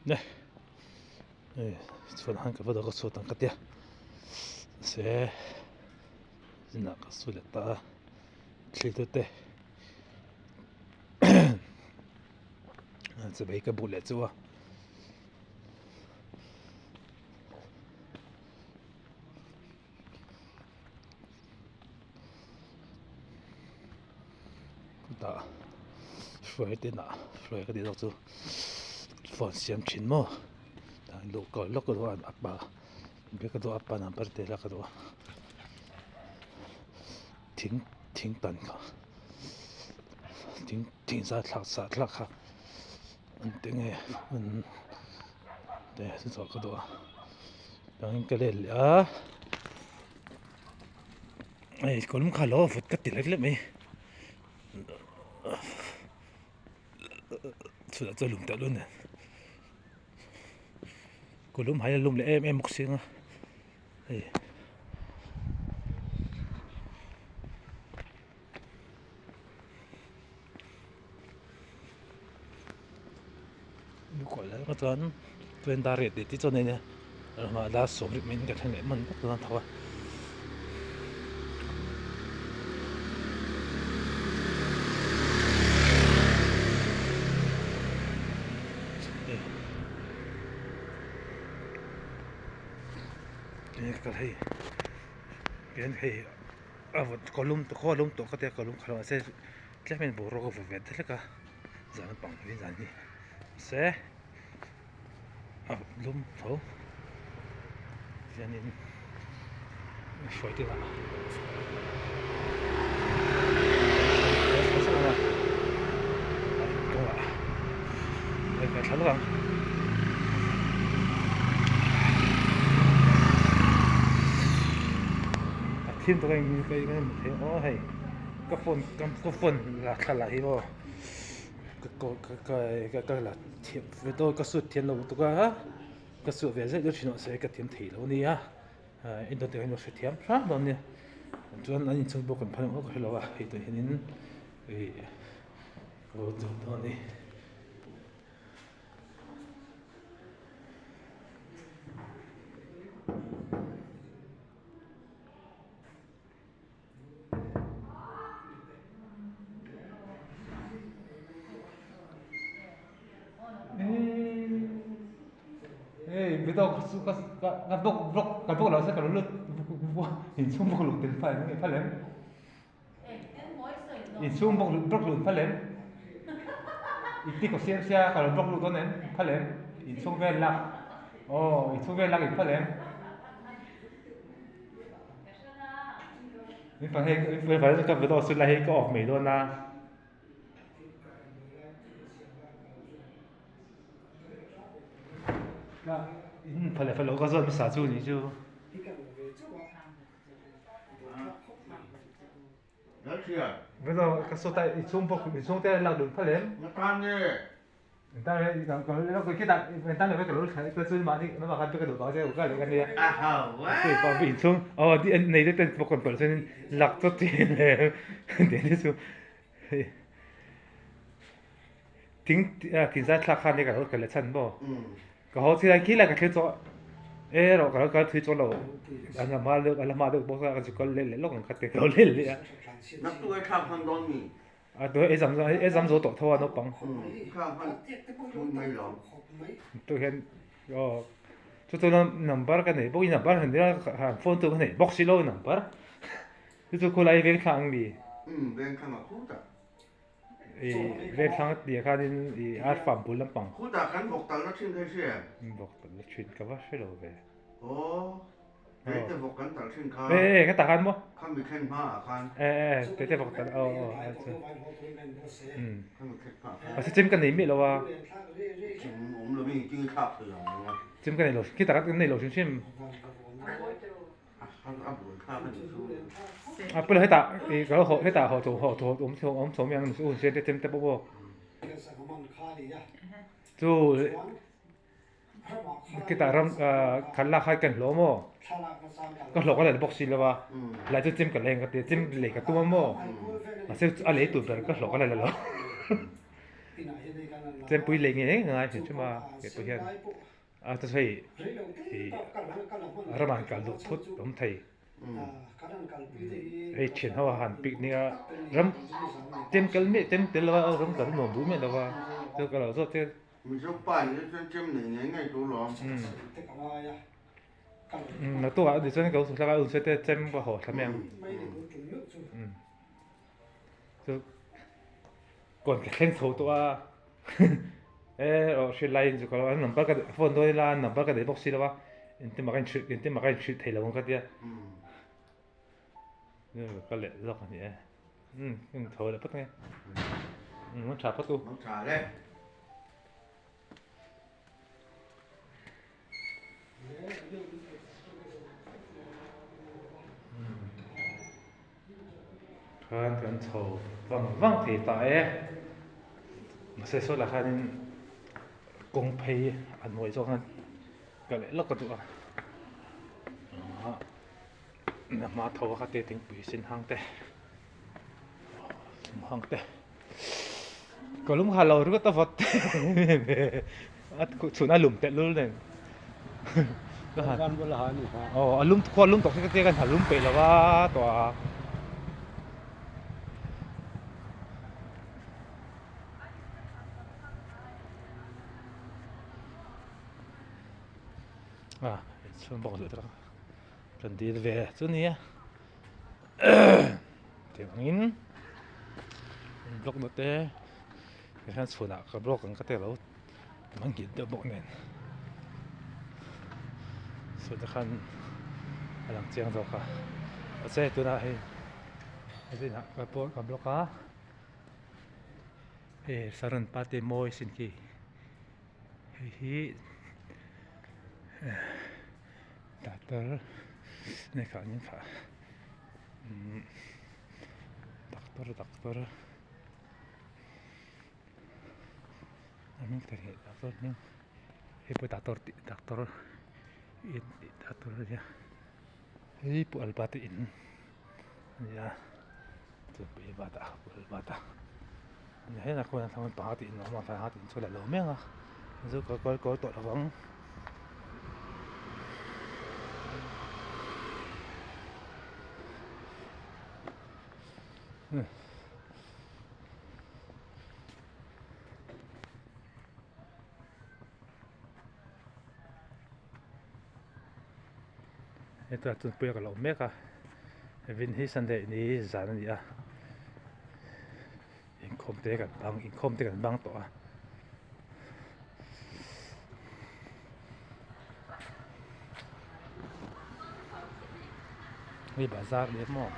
Ne hei chhuan han ka va dawk a chhuat ang ka tia se zinah ka su leh ta a thli te te chawei ka buh leh chu a. Chutah hruai te nah hruai ka tih zawk chu phone siam thin maw tah luh kawi lawk ka duh a a pa bag a duh a pa number te lak ka duh a thing thing tan kha thing thing zat thlak sah thlak kha an ti nge an te chhuah ka duh a tangin ka let leh a hei kawlum kha lo vut ka ti lek lek mai chhuah chu a lum teh lun nen kawlum hai a lum leh em em bawk si ang a hei. Kawlh ah chuan tuen dar riat tih te chuan a nia dar sawmriat mai in ka thleng leh hman vek dawn a tho a. A vawt ka lum tawh khaw a lum tawh ka tia ka lum kha lo mahse tlem hian boruak a vawt ve ta hlek a zan pang hi zan hi mahse a lum tho hianin hruai te lah kawngah a thla lawk ang. A thim tawh ka in ka thei aw hei ka phone ka phone la thla lah hi maw ka ka ka ka la thiam ve dawn ka suit thiam lo lutuk a ka suah ve zeuh zeuh thin mahse ka thiam thei lo ania en dawn te hian hre thiam hram dawn nia chuan an inchhung pawh kan phal ang ka hre lo a hei tah hianin ih ka dawn a ni. Inchhung bawk lut bawk lut phal em? I ti kaw siam sia ka lo bawk lut dawn em? Phal em? Inchhung vel lak aw inchhung vel lak in phal em? In phal hei in phal ka video chu la hei ka off mai dawn a. In phal leh phal loh ka zawt hmasa chu ni chu. Velo ka sawta i chhung bawk i chhung te lak dun phal em? Tan nge? Tan nge ka lo ka kita tan nge ka lo thla ka chu mahni na khan ka duh bang che ka leh ka nia. Te pa bi chhung oh di nei te ten bawk kan pal chen lak chot chi le te ni chu thing thing zai thlak khan ne ka lo ka le chan maw. Ka haw chilai khi lai ka thlir chawh e rawh ka lo kal thui chawh lo an la hma deuh an la hma deuh bawk a ka zu kal leh leh lawk ang kha te ka lo leh leh a. Naktu ei thlak hman dawn mi? A tu ei zam ei zam zo tawh tho a naupang. Thlak hman thui mai lo. Tu hian aw chu chu number ka nei bawk i number han nia han phone tu ka nei bawk si lo number chu chu khulai veng thlang ang mi? Um veng thlang a khutah. I vengthlang a tih ah khanin i ar farm bul lampang. Khutah kan vawk talna thin kha i hria em? Vawk talna thin ka va hre lo ve. Aw, keite vawk kan talh thin kha. E e ka tah khan maw? Kha mi thlen hma ah khan. E e keite vawk talh aw aw a chu. Kha mi thlen hma ah khan. Mahse chim ka nei miah lo a. Chim awm lovin i ting thlak thei ang eng a. Chim ka nei lo, khitah khan kan nei lo hrim hrim. A pawlh hetah ih ka lo haw hetah haw tawh haw tawh awm chho awm chho mai ang u hriat te chem te pawh aw chu khitah ram ah khat lak khan kan hlawh maw ka hlawh ka la bawk si lo a lai chu chem ka leng ka tia chem lei ka tum a maw mahse a lei tur ber ka hlawh ka la la lo. Chempui lei ngei ngei ngai hrim hrim a kei pawh hian a ta sawi ih ramah an kal duh thut awm thei hei thian ho a han picnic a ram chem kal miah chem tel lova ram kal nuam duh miah lova chu ka lo zawt che. Mizo pa in chuan chem nei ngei ngei tur lawm. Naktukah a ni chuan ka lo thlak a unse te chem ka haw thla mai ang. Chu kawn ka thleng chho tawh a e aw hrilh laiin chu ka lo an number ka phone dawn ila an number ka nei bawk si lo a engtin mah ka inhrilh engtin mah ka inhrilh thei lo ang ka tia ka leh zawk a ni e umm ka intho leh phawt ange umm an tha phawt u. An tha le. Khan kan chho vang vang thei ta e mahse saw lah khanin kawng phei a hnuai zawk khan ka leh lawk ka duh a a hma tho a kha te thingpui sen hang te sum hang te ka lung ha lo ringawt a vawt a chhun a lum telh lul nen aw a lum khua lum tawh se ka tia kan ha lum peih lo va tawh a. A inchhung bawk leh tawh kan dil ve chu nia tiang angin block na te tihian chhunah ka block ang ka tel lo an nghilh deuh bawk nen chhun te khan a lang chiang zawk a mahse tunah hei zinah ka pawh ka block a hei saron party mawi sin khi hei hi doctor nge kha eng kha umm doctor doctor a hming ka theihnghilh doctor hming hei pawh doctor tih doctor in tih doctor a nia hei pu Albert a in a nia chu pu Albert a pu Albert a helaiah khuan panga tih in a awm a panga tih in chu a la lo mek a chu ka kawl kawl tawh lovang. Hetah chuan puia ka lo awm mek a vin hi sunday ni zan a ni a inkhawm te kan bang inkhawm te kan bang tawh a. Hei bazar ni maw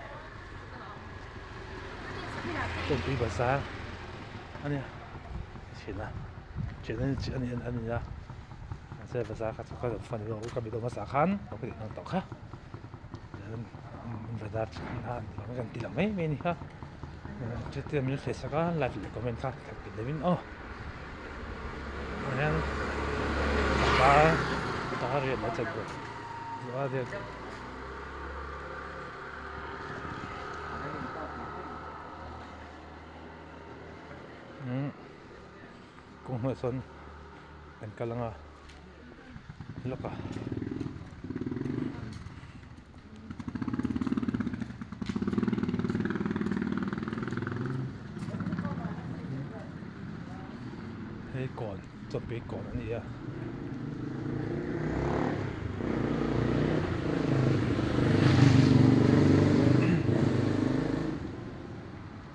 tawngpui bazar a nia chhina chhina a ni a ni a mahse bazar kha chu ka fan lo ka mi hmasa khan ka tih ang tawh kha bazar kan ti lang mai mai a ni kha chutia min hre sak a like leh comment kha that pin deuhin aw hian tar tar riat mai chan bawk kawng hnuaiah chuan kan kal ang a lawk a. Hei kawn chawpui kawn a ni a.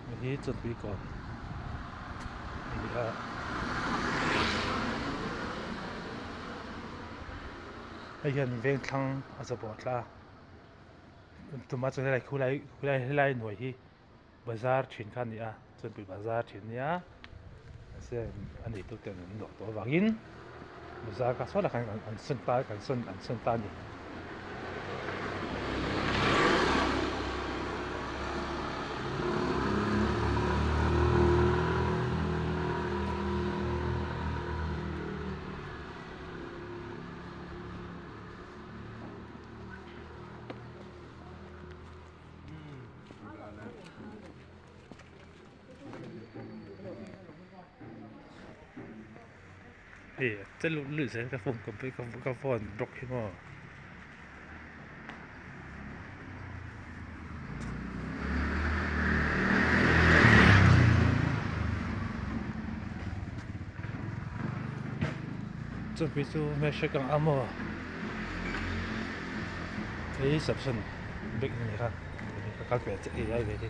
Hei hi chawpui kawn a ni a. Hei hian vengthlang a zawh thla a tuma chuan helai khulai khulai helai hnuai hi bazar thin kha a ni a chuan bazar thin a nia mahse a neitu ten an luah tawh avangin bazar kha saw lah khan an sawn ta an sawn an sawn ta a ni. Hei a che luh luh zel ka phone ka phone block hi maw. Chumi chu hmeichhe kang a maw hei samson bag a ni kha ka kal ve chiah ei lai ve hi.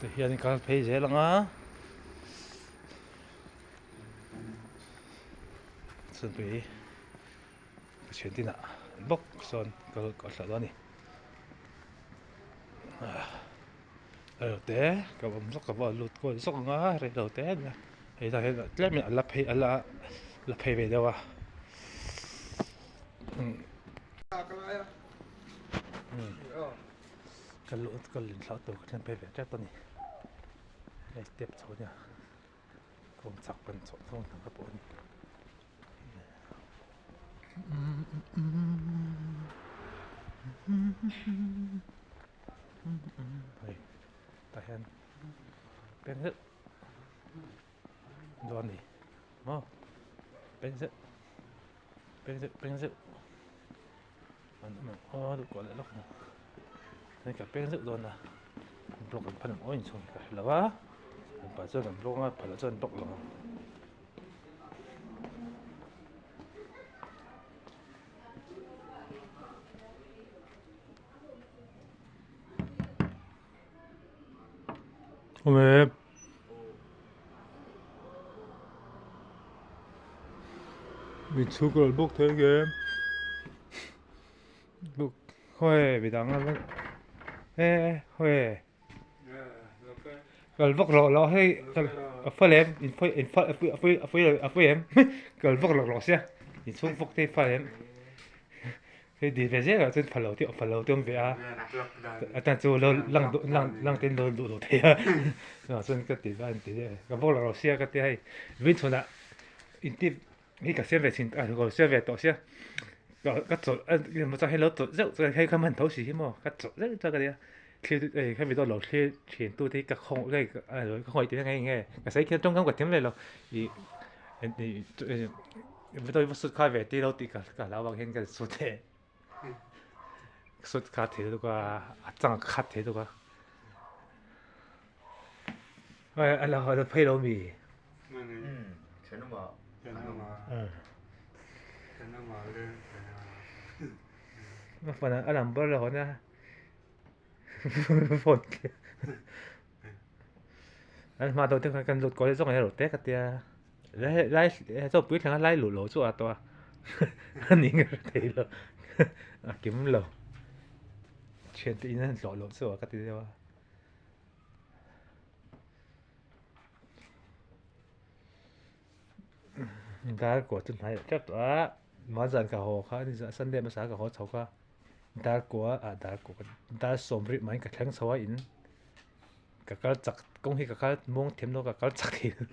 Tihian kal phei zel ang a chupui ka thian tinah bawk sawn kal ka hlah dawn a ni rei te ka awm zawk ka va lut kual zawk ang a rei lo te ania hei tah hian tlem in a la phei a la la phei ve deuh a. Ka luh ka lin thlah tur ka thlen phei ve tep a ni hei step chho nia kawng chak pan chhoh zawng ang ka pawh a ni hei tah hian peng deuh dawn a ni maw peng zeuh peng zeuh peng zeuh. An awm ang aw duh kuah leh lawk ang hei ka peng zeuh dawn a block an phan ang aw inchhung hi ka hre lo a an pah chuan an block anga phalh ah chuan an block lo ang. Mi chhuk rawlh bawk thei ang em khawi midang a e khawi kal vak rawh lo hei a fa lem in fa in fa a pui a pui a pui em kal vak rawh rawh sia inchhung vawk te fa lem. Hei dil ve zel ah chuan phal lo te phal lo te awm ve a a tan chu lo lang duh lang lang ten lo duh lo thei a chuvang chuan ka ti va an ti leh ka vawk lo lo sia ka tia hei vin chhun ah in tip hi ka siam ve thin a ka siam ve tawh sia ka ka chawlh a emaw chuan hei lo chawlh zeuh chuan hei ka hman tho si hi maw ka chawlh zeuh chuan ka tia thlir hei hemi dawn lo thlir thin tu te hi ka khawng ka khawng tih na nge nge ka sawi khian tawngkam ka thiam ve lo ih Vitawi sut kha ve ti lo tih ka ka hlau vang hian ka sut leh sut kha thei lutuk a a chang a khat thei lutuk a a lo a lo phei lo mi phone a number lo hawn a phone an hma deuh te khan kan lut kawl zawk ang erawh te ka tia lai lai chaw pui thleng a lai luh loh chu a tawh a a ni nge thei lo a kim lo thian te in an hlawh loh chu a ka ti deuh a. Dar kua chu hnai leh tep tawh a mahzan ka haw kha Sunday hmasa ka haw chho kha dar kua ah dar kua dar sawmrih mai ka thleng chho a in ka kal chak kawng hi ka kal muang thiam lo ka kal chak thei lo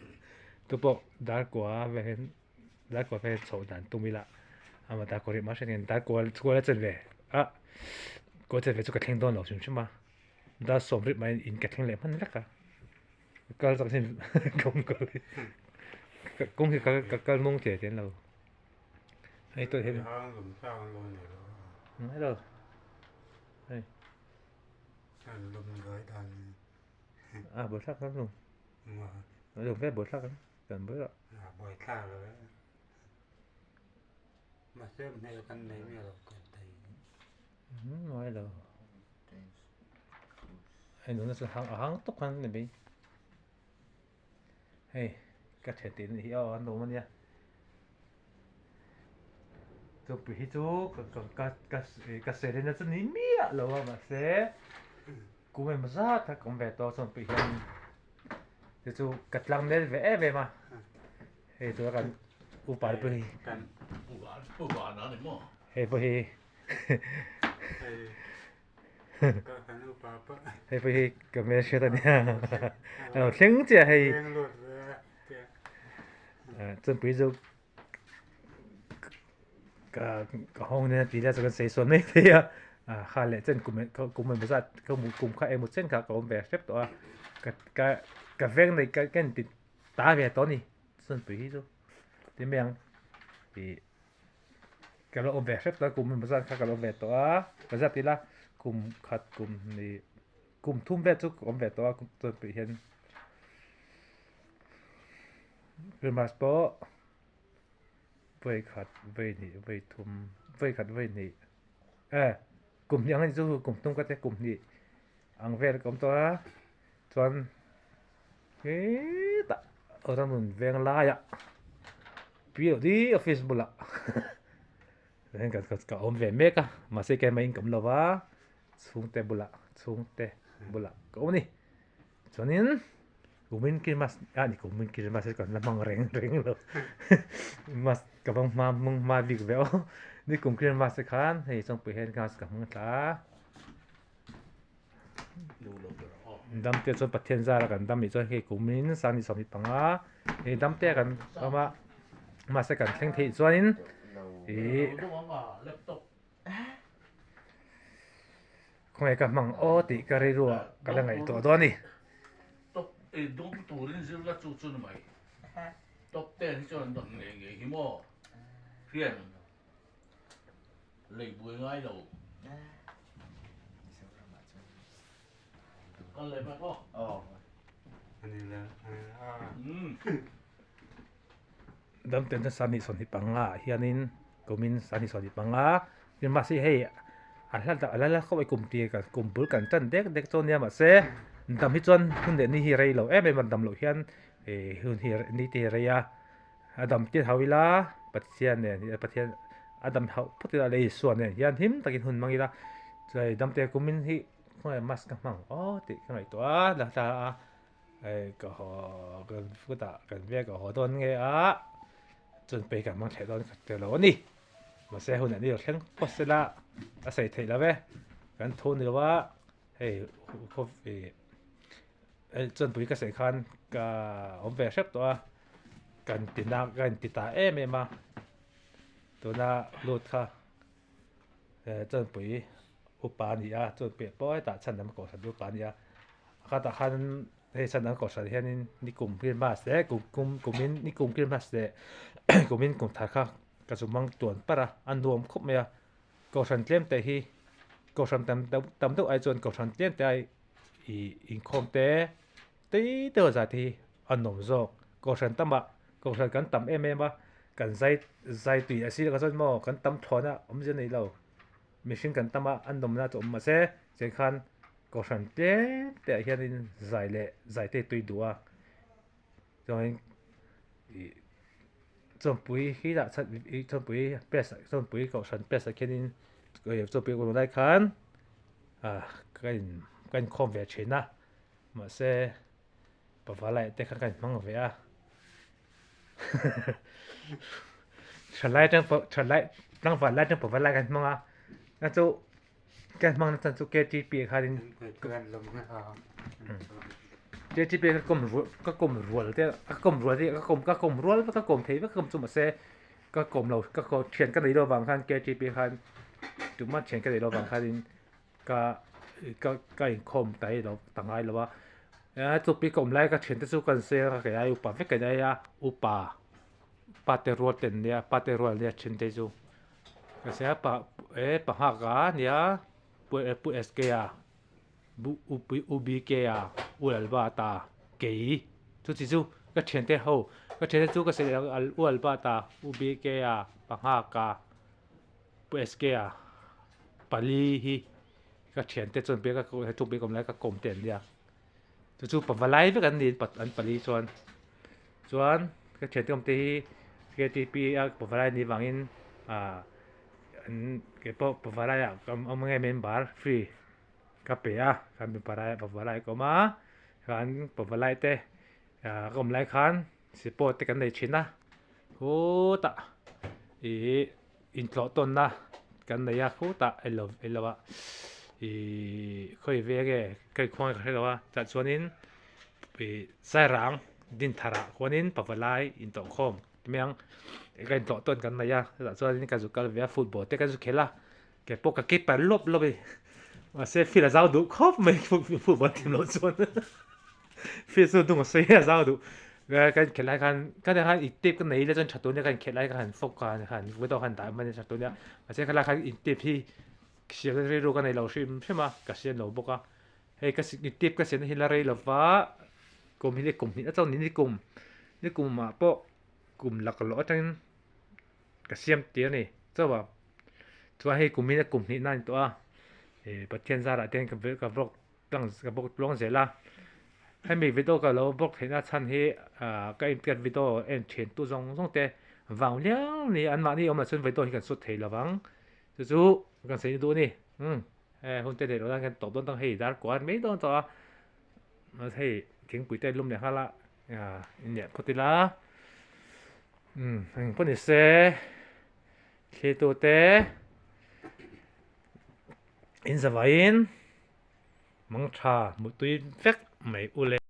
tupawh dar kua vel hian dar kua vel hian chhoh dan tum ila ama dar kua rih mai hriat hian dar kua kua la chen ve ah kua chen ve chu ka thleng dawn lo hrim hrim a dar sawmrih mai in ka thleng leh hman vek a. Kal chak sin kawng kal hi kawng hi ka kal mawng che tian lo hei to he hello hei a bo thlak kan lung lung ve bo thlak kan kan bo lo boi thlak lo ma sem hmel kan nei mi lo kan thei ngai lo Hei nuna chu hang a hang tawk khan a ni mai. Hei ka thian tih hi aw an awm a nia. Chupui hi chu ka ka ka ka ka serena chu ni miah lo a mahse kum emaw zat a ka awm ve tawh chuan pui hian chu chu ka tlang nel ve em em a. Hei tuna kan upa te pawh hi hei pawh hi Hei pawh hi ka hmelhriat a nia a lo thleng chiah hei chuan pui chu Ka ka hawng nen a ti la chu kan sawi sawn mai thei a, kha leh chen kum kum engemaw zat ka hmuh kum kha engemaw chen kha ka awm ve hrep tawh a, ka ka ka veng nei ka ka inti ta ve tawh a ni chhuanpui hi chu ti mai ang ih ka lo awm ve hrep tawh a kum engemaw zat kha ka lo awm ve tawh a ka zat ila kum khat kum hnih kum thum vel chu ka awm ve tawh a chhuanpui hian Christmas pawh. Vawi khat, vawi hnih, vawi thum, vawi khat, vawi hnih eh kum hnih ang a ni chu kum thum ka tia kum hnih ang vel ka awm tawh a chuan hetah rawn veng laiah POD office bulah ka awm ve mek a mahse keimah in ka awm lo va chhungte bulah chhungte bulah ka awm a ni. Chuanin kumin Christmas a ni kumin Christmas hi kan la hmang reng reng lo mas ka va hma hmang hma bik ve aw ni kum Christmas te khan hei chawngpui hian class ka hmang tla a dam te chuan Pathian zara kan dam nih chuan hei kumin sangni 15 hei dam te kan awm a mahse kan thleng theih chuanin ih Khawngaih ka hmang aw tih ka rilruah ka la ngaihtuah dawn a ni. Top ei dawng turin zir la chu chu ni mai. Top ten hi chuan an dawn ngei ngei hi maw? Hriat lei buai ngai lo. Kal leh mai aw. Damten chuan 25 ah hianin kumin 25 mahse hei a hla a la la khawp a kum tir kan kum bul kan tan dek dek chuan nia mahse dam hi chuan hun leh ni hi rei lo em em a dam loh hian ih hun hi ni te hi rei a a dam tir hauh ila Pathian nen Pathian a dam hauh phawt ila lei Isua nen hian him takin hun hmang ila chuan damte kumin hi khawngaih mask ka hmang aw tih ka ngaihtuah a la ta a. Hei ka haw kan kutah kan vek a haw dawn nge a chuan pei kan hmang theih dawn khat te lo a ni mahse hun an ni lo thleng phawt se la a sawi theih lo ve kan thu ni lo a hei khaw ih hei chuan pui ka sawi khan ka awm ve hrep tawh a kan ti na ka inti ta em em a tuna lut kha chuan pui upa a ni a chuan pui pawh hetah chhan lam kohhran upa a ni a. Khatah khan hei chhan an kohhran hianin nikum Christmas leh kum kum kumin nikum Christmas leh kumin kum thar kha ka zu hmang tuan parh a a nuam khawp mai a kohhran tlem te hi kohhran tam deuh tam deuh ai chuan kohhran tlem te ai ih inkhawm te tei deuh zat hi a nuam zawk kohhran tamah kohhran kan tam em em a kan zai zai tui a sirah chuan maw kan tam thlawn a awmzia nei lo mihring kan tam a a nawmna chu awm mahse cheng khan. Kohhran tlem te ah hianin zai leh zai te tui duh a chuanin ih chawnpui hi lah chhan ih chawnpui press ah chawnpui kohhran press ah khianin chawnpui ka awm lai khan ah ka in ka inkhawm ve thin a mahse pavalai te kha ka inhmang ve a thalai atang pawh thalai tlangval lai atang pavalai ka inhmang a na chu. Ka hmang na chan chu KTP ah khanin KTP ka kawm rual ka kawm rual te ka kawm rual te ka kawm ka kawm rual vek ka kawm thei vek ka kawm chu mahse ka kawm lo ka kawm thian ka nei lo vang khan KTP khan tumah thian ka nei lo vang khanin ka ka ka inkhawm ta hi lo ta ngai lo a chupi ka awm lai ka thian te chu ka insawi a ka kei ai upa vek ka nei a upa pa te rual te an nia pa te rual an nia thian te chu. Ka hria pa e panghak a nia pu pu SK a bu u pu u BK a u Albert a kei chu chi chu ka thiante ho ka thiante chu ka sawi ang u Albert a u BK a panghak a pu SK a pali hi ka thiante chuan biak a thuk biak awm lai ka kawm te an nia chu chu pavalai vek an ni an pali chuan. Chuan ka thiante awm te hi KTP a pavalai anih vangin ah an keipawh pavalai ah ka awm nge member free ka pe a khan pavalai pavalai ka awm a khan pavalai te ah ka awm lai khan support te kan nei thin a khutah ih intlawh tawnna kan nei a khutah elo elo ah ih khawi ve nge ka inkhawng ka hre lo a tah chuanin ih sairang din tharah khuanin pavalai intawhkhawm. Mai ang ka intlawh tawn kan nei a chutah chuanin ka zu kal ve a football te ka zu khel a kei pawh ka keeper lawp lawp a ni mahse field a zau duh khawp mai football team loh chuan field chu dung a sawi a zau duh ka inkhelh lai khan ka nih khan in tape ka nei ila chuan tha tur nia ka inkhelh lai khan fawk khan khan video khan dah hman tha tur nia mahse khalai khan in tape hi hriat rilru ka nei lo hrim hrim a ka hriat lo bawk a hei ka in tape ka siamna hi la rei lova kum hi kum hnih atang ni kum ni kumah pawh kum laklawh atangin ka siam tir a ni chauh a chuan hei kum hi kum hnih na a ni tawh a ih Pathian zarah te hian ka ka vlog tlang ka vlog tluang zel a hemi video ka lo vlog theih na chhan hi ah ka inpiat video en thian tu zawng zawng te vang liau ni an mahni awm lah chuan video hi kan sut thei lovang chu chu kan sawi duh a ni umm he hun te neih loh nan kan tawp dawn tawng hei dar kual mai dawn tawh a. Hei thingpui te lum leh nghal a inleh phawt ila umm eng pawh ni se thlitu te in zavaiin mangtha mutui vek mai u le.